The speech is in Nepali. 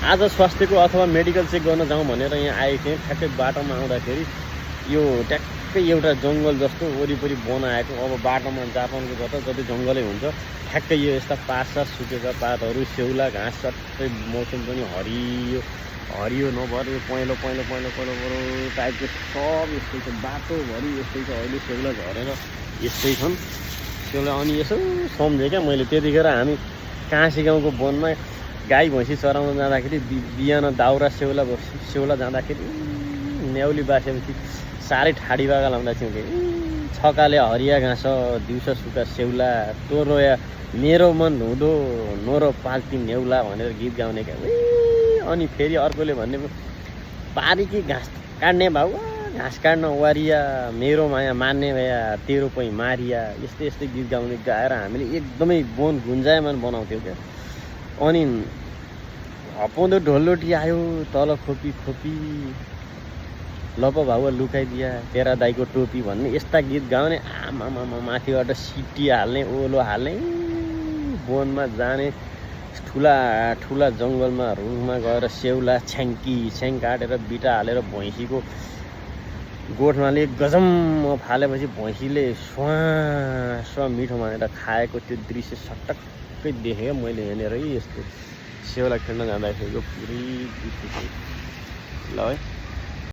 आज स्वास्थ्यको अथवा मेडिकल चेक गर्न जाउँ भनेर यहाँ आएको थिएँ। ठ्याक्कै बाटोमा आउँदाखेरि यो ट्याक्कै एउटा जङ्गल जस्तो वरिपरि बनाएको। अब बाटोमा जापानको जति जङ्गलै हुन्छ, ठ्याक्कै यो यस्ता पातसात सुकेका पातहरू, सेउला घाँस, सबै मौसम पनि हरियो हरियो नभएर यो पहेँलो टाइपको सब यस्तै छ। बाटोभरि यस्तै छ। अहिले सेउला झरेर यस्तै छन् सेउला। अनि यसो सम्झेँ क्या मैले, त्यतिखेर हामी काँसी गाउँको वनमा गाई भैँसी चराउन जाँदाखेरि बिहान दाउरा सेउला जाँदाखेरि न्याउली बासेपछि साह्रै ठाडी बागा लाउँदा थियौँ कि छकाले हरिया घाँस दिउँसो सुका सेउला तोरोया मेरो मन हुँदो नोरो पाल्ती न्याउला भनेर गीत गाउने क्या। अनि फेरि अर्कोले भन्ने पारीकी घाँस काट्ने भाउ घाँस काट्न वारिया मेरो माया मान्ने भया तेरो पै मारिया, यस्तै यस्तै गीत गाएर हामीले एकदमै वन गुन्जायमान बनाउँथ्यौँ क्या। अनि हपाउँदो ढोलरोटी आयो तल खोपी लप भाउ लुकाइदिया तेरा दाईको टोपी भन्ने यस्ता गीत गाउने। आमामा माथिबाट सिटी हाल्ने ओलो हाल्ने वनमा जाने ठुला जङ्गलमा रुखमा गएर सेउला छ्याङ काटेर बिटा हालेर भैँसीको गोठमाले गजम फालेपछि भैँसीले स्वा मिठो मानेर खाएको त्यो दृश्य सटक्कै देखेँ मैले हेरेर। यस्तो सेउला खेल्न जाँदाखेरिको पुरै ल है।